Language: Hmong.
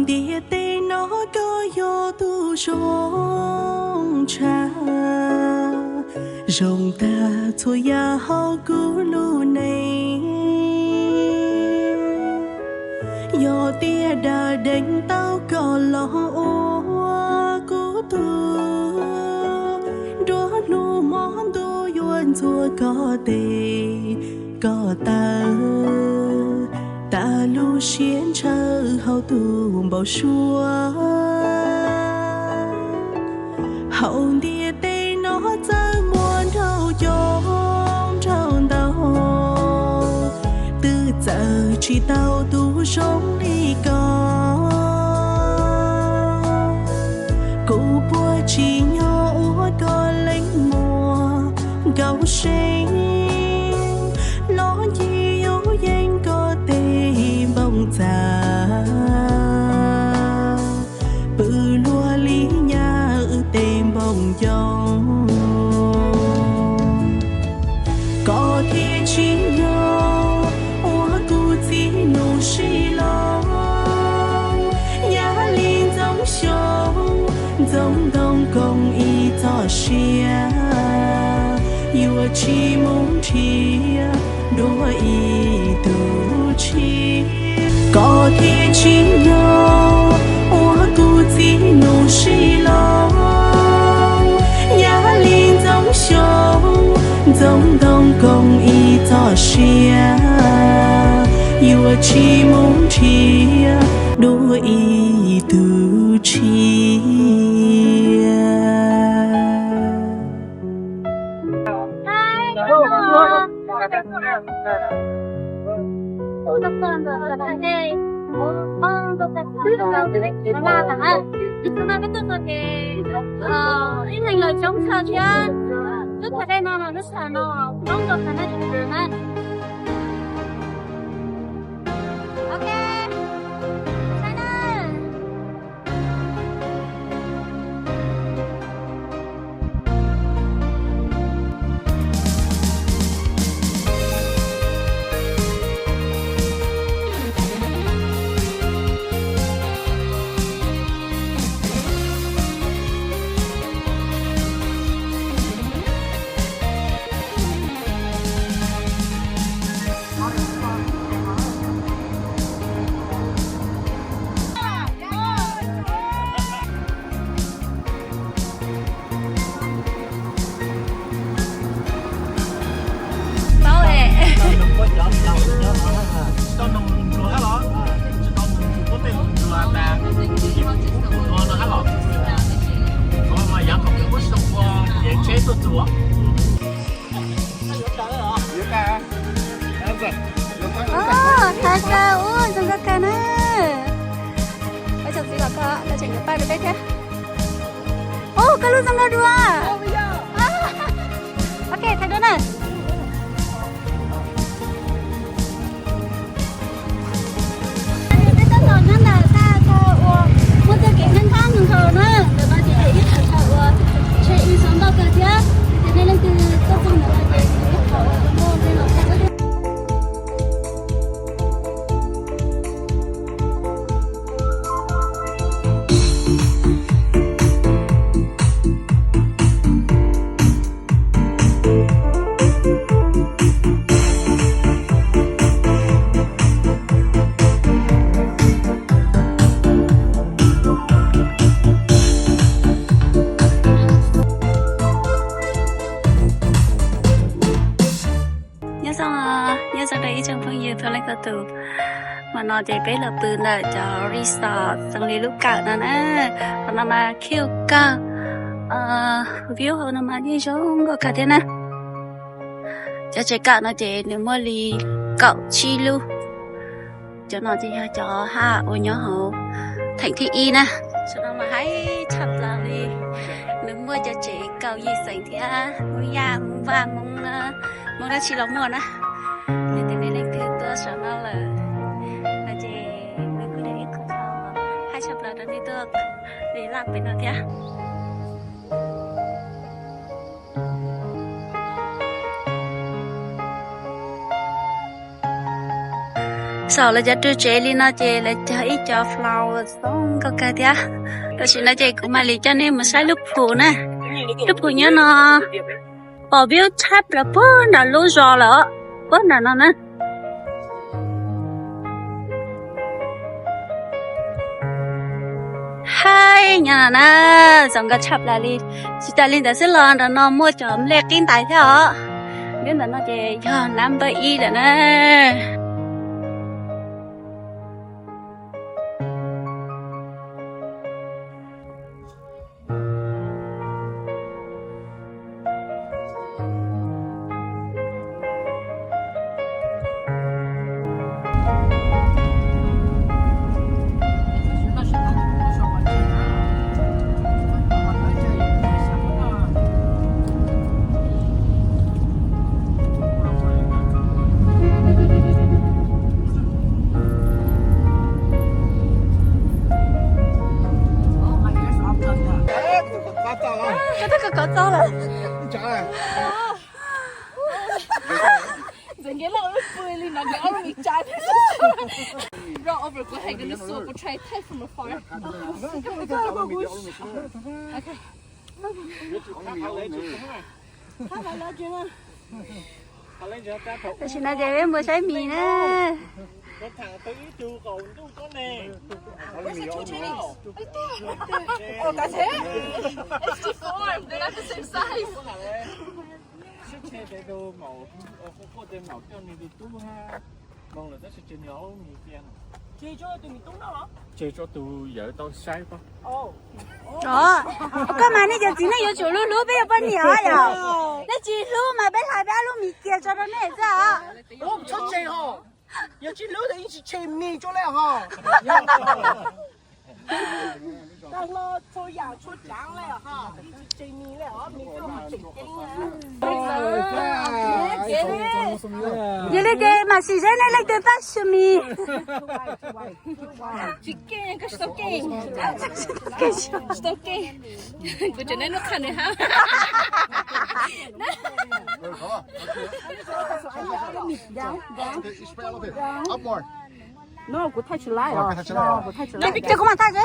Ntiaj teb no koj yog tus zoo tshaj, zoo tag txhua yam hauv kuv lub neej. Yog tias dag deev tau koj los ua kuv tug, nruab hnub hmo ntuj yuav ntxuav koj tes koj taw, tas lub siab ntshaw hauv tus npau suav. Hauv ntiaj teb no txawm muaj nraug coob nraug ntau, twb txawj tsis tau tus zoo li koj. Kuv puas tsim nyog ua koj leej muam nkaus seev, los ncig yus yeej koj tej npoo txaj, pw luag li nyab wb tej npoo ncoo. Koj thiaj tsim nyog ua kuv txiv nus sib loj, yam li ntxoov xyoo ntxoov ntoo koom ib txoj sia, yuav tsis mus nrhiav dua ib tug tshiab. Koj thiaj tsim nyog ua kuv txiv nus sib loj, yam li ntxoov xyoo ntxoov ntoo koom ib txoj sia, yuav tsis mus nrhiav dua ib tug tshiab. Ib leeg lawv coob kawg thiab, lub pas dej no los lub sij hawm no coob kawg kawg na. Ok, saib na. Paub es. Thaiv kawg, ub, zoo nkauj kawg na. Ua tsoom txiv kom koj, koj tseem yuav paj rau peb thiab. Ub, koj lub zoo nkauj dua. Ok, thaiv dua na. Peb tab tom nyob ntawm sab ko uas muaj txoj kev nyob nyob nkaus na, ntawm no ces yog ib qhov chaw uas ntshe ib xav ntoj kawg thiab, ces nej leej twg tuaj txog ntawm no ces ib qhov uas muaj tej los tag thiab. Nyob zoo, nyob zoo rau ib tsoom phooj ywg txhua leej txhua tus. Hmo no ces peb los pw ntawm cov resort zoo li lub kawm no na. Qhov no mas cute kawg, view hauv no mas yeej zoo nkauj kawg thiab na. Cov tsev kawm no ces nws muaj li kaum tsib lub. Cov no ces yog cov haj uas nyob hauv theem thib ib na. Saum no mas haib tshaj plaws li. Nws muaj cov tsev kaum yim xeem thiab, Hmoob Yaj, Hmoob Vaj, Hmoob, Hmoob dab tsi los muaj na. Yog tias nej leej twg tuaj saum no lawm no ces nws kuj yog ib qho chaw haib tshaj plaws rau nej tuaj relax pem no thiab. Saum lawv cov ru tsev li no ces lawv cog ib co flower zoo nkauj kawg thiab. Tam sim no ces kuv mam li coj nej mus saib lub pool na. Lub pool nyob no pom view tshaj plaws puag nram lub zos lawm, puag nram no na. Haib nyob no na, zoo nkauj tshaj plaws li. Tsis tas li ntawd xwb los nram no muaj cov nplej qib ntais thiab os. Nyob ntawm no ces yog number ib lawm na. Koj twb kov kov txog lawm. Ntxim nkaus lub pw li no nkawd ob lub mis tsa thiab. Bro, over kuv hais nkawd lub xua, kuv try take from afar. Tam sim no ces peb mus saib mis na. Sib tseg tes tus maum, ua tes maum coj nws tus tub hab, moog lawm tab sis tseg nws ob lub mis cia. Tseg tso tus yawm tau saib pob. Koj mas nej cov txiv neej yuav tsum hlub hlub peb cov poj niam os yom. Nej tsis hlub mas peb hlais peb ob lub mis cia tso rau nej xwb os. Txhob tseg ho, yog tsis hlub tas yeej tsis tseg mis tso le ho. Tag hlo txhua yam txhua tsav le ho, yeej tsis tseg mis le os, mis tseem ceeb. Yog li ces mam sim saib nej leej twg pab xyu mis. Tsis keej, koj tsis tau keej. Tsis tau keej. Kuv tseem neb lub qha nws hab. No, kuv thaij tsis laib os. Ces kuv mam thaij xwb.